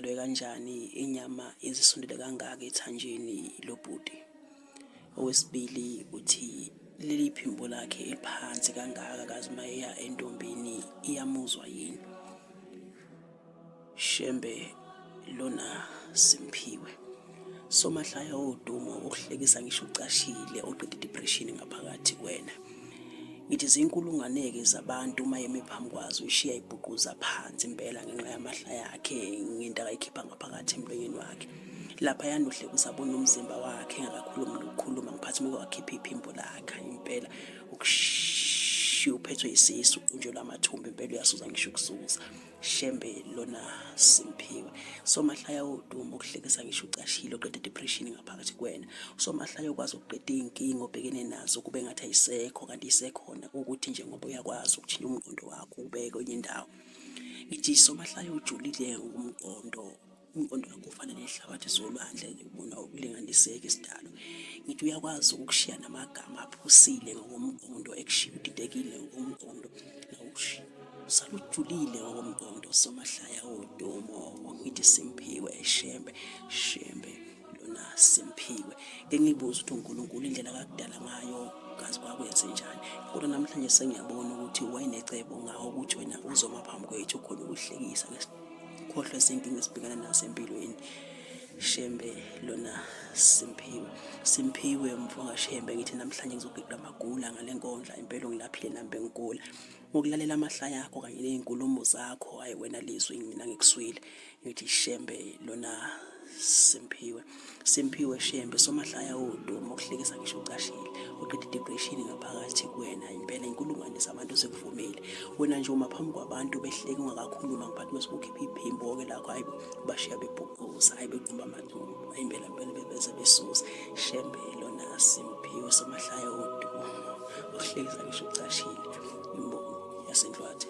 Idalwe kanjani inyama izisondele kangaka ethanjeni lobhuti? Owesibili uthi leli phimbo lakhe eliphansi kangaka kazi uma eya entombini iyamuzwa yini? Shembe lona Simphiwe. Somahlaya wodumo okuhlekisa ngisho ucashile oqeda depression ngaphakathi kwena. Ngithi zinkulungwane-ke zabantu uma emi phambi kwazo ushiya ibhuquza phansi impela ngenxa yamahlaya akhe ngento akayikhipha ngaphakathi emlonyeni wakhe. Laphayana uhleke usabona umzimba wakhe engakakhulumi nokukhuluma ngiphathi uma wakhipha iphimbo lakhe impela ukushiya uphethwe yisisu unjolo amathumbu impela uyasuza ngisho ukusuza. Shembe lona Simphiwe. Somahlaya wodumo okuhlekisa ngisho ucashile oqeda depression ngaphakathi kuwena. Somahlaya okwazi ukuqeda iy'nkinga obhekene nazo kube ngathi ayisekho kanti isekhona ukuthi nje ngoba uyakwazi ukutshintsha umqondo wakho ubeke kwenye indawo. Ngithi somahlaya ojulile ngomqondo umqondo wakho ufana nehlabathi zolwandle ubona ukulinganiseka isidalo ngithi uyakwazi ukushiya namagama aphusile ngokomqondo ekushiya udidekile ngokomqondo salujulile ngokomqondo somahlaya wodumo ngithi simphiwe shembe shembe lona simphiwe ke ngibuza ukuthi uNkulunkulu indlela akakudala ngayo kazi kwakwenze njani kodwa namhlanje sengiyabona ukuthi wayenecebo ngawo ukuthi wena uzoma phambi kwethu khona ukuhlekisa khohlwa izinkinga esibhekana nazo empilweni shembe lona simphiwe simphiwe mfoka shembe ngithi namhlanje ngizogiqa amagula ngale nkondla impela ungilaphile nami bengigula ngokulalela amahlaya akho kanye ney'nkulumo zakho hhayi wena lizwi mina ngikuswile ngithi shembe lona simphiwe Simphiwe Shembe somahlaya wodumo okuhlekisa ngisho ucashile uqeda depression ngaphakathi kuwena impela inkulungwane zabantu sekuvumile wena nje uma phambi kwabantu behleke ungakakhuluma ngiphathi mase ukhipha iphimbo ke lakho hayi bashiya bebhuquza hayi bequmba amathumbu hayi impela impela bebeze besusa Shembe lona Simphiwe somahlaya wodumo okuhlekisa ngisho ucashile imbongi yasenhlwathi.